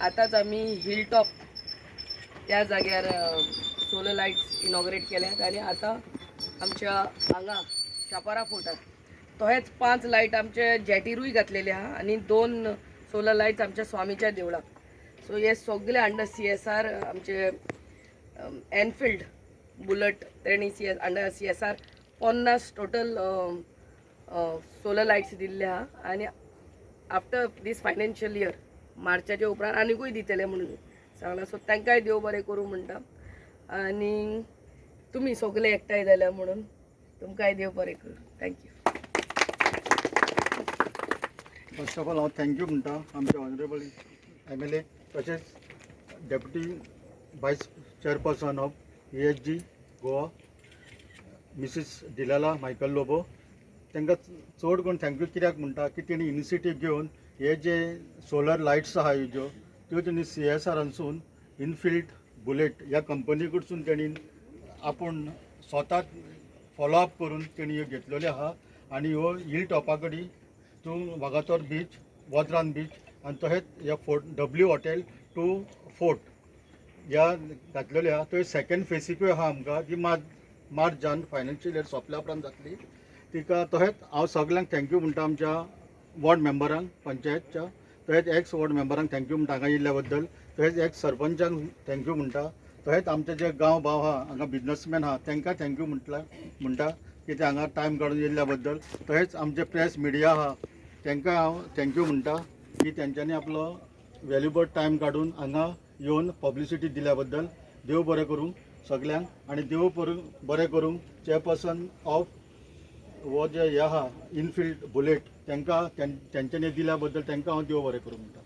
आतांच आमी hill top त्या जाग्यार सोलर लायट्स इनॉग्रेट केल्यात आनी आतां आमच्या हांगा शापारा फोर्टार तहेच 5 लायट आमचे जेटीरूय घातलेले आहा आनी 2 सोलर लायट्स आमच्या स्वामीच्या देवळाक. सो हे सगळे अंडर CSR आमचे एनफिल्ड बुलट तेणी under CSR 50 total solar lights दिल्ले आहा आनी आफ्टर these financial year मार्चाच्या उपरांत आनिकूय दितले म्हणून सांगलां. सो तांकांय देव बरें करूं म्हणटा आनी तुमी सगळे एकठांय जाल्या म्हणून तुमकांय देव बरें करूं. Thank you. First of all हांव thank you म्हणटा आमचे ऑनरेबल MLA तशेंच Deputy Vice Chairperson of EHG Goa, Mrs Delilah Michael Lobo. तांकां चड करून thank you कित्याक म्हणटा की तेणी इनिशिएटीव घेवन हे जे सोलर लायट्स आहा ज्यो त्यो तेणी CSRानसून इनफिल्ड बुलेट ह्या कंपनी कडसून तेणी आपूण स्वताक फॉलोअप करून तेणी ह्यो घेतलेल्यो आहा आनी ह्यो हिल टॉपा कडेन तूं वागातोर बीच, वज्रान बीच आनी तशेंच ह्या fort W hotel to fort ह्या घातलेल्यो आहा. थंय सेकंड फेसीकूय आहा आमकां, ती मार्चान फायनान्शियल इयर सोंपल्या उपरांत जातली तिका. तशेंच हांव सगल्यांक thank you म्हणटा, आमच्या वॉर्ड मेंबरांक पंचायतच्या, तशेंच एक्स वॉर्ड मेंबरांक thank you म्हणटा हांगा येयल्ल्या बद्दल, तशेंच एक्स सरपंचांक thank you म्हणटा, तशेंच आमचे जे गांव भाव आहा हांगा, बिजनसमॅन आहा, तांकां thank you म्हटला म्हणटा की ते हांगा टायम काडून येयल्ल्या बद्दल. तशेंच आमचे प्रेस मिडिया आहा, तांकां हांव thank you म्हणटा की तेंच्यांनी आपलो व्हॅल्युएबल टायम काडून हांगा येवन पब्लिसिटी दिल्या बद्दल. देव बरें करूं सगल्यांक आनी देव बरें करूं चेअरपर्सन ऑफ हो जे हे आहा इनफिल्ड बुलेट, तांकां तेंच्यांनी दिल्या बद्दल तांकां हांव देव बरें करूं म्हणटा.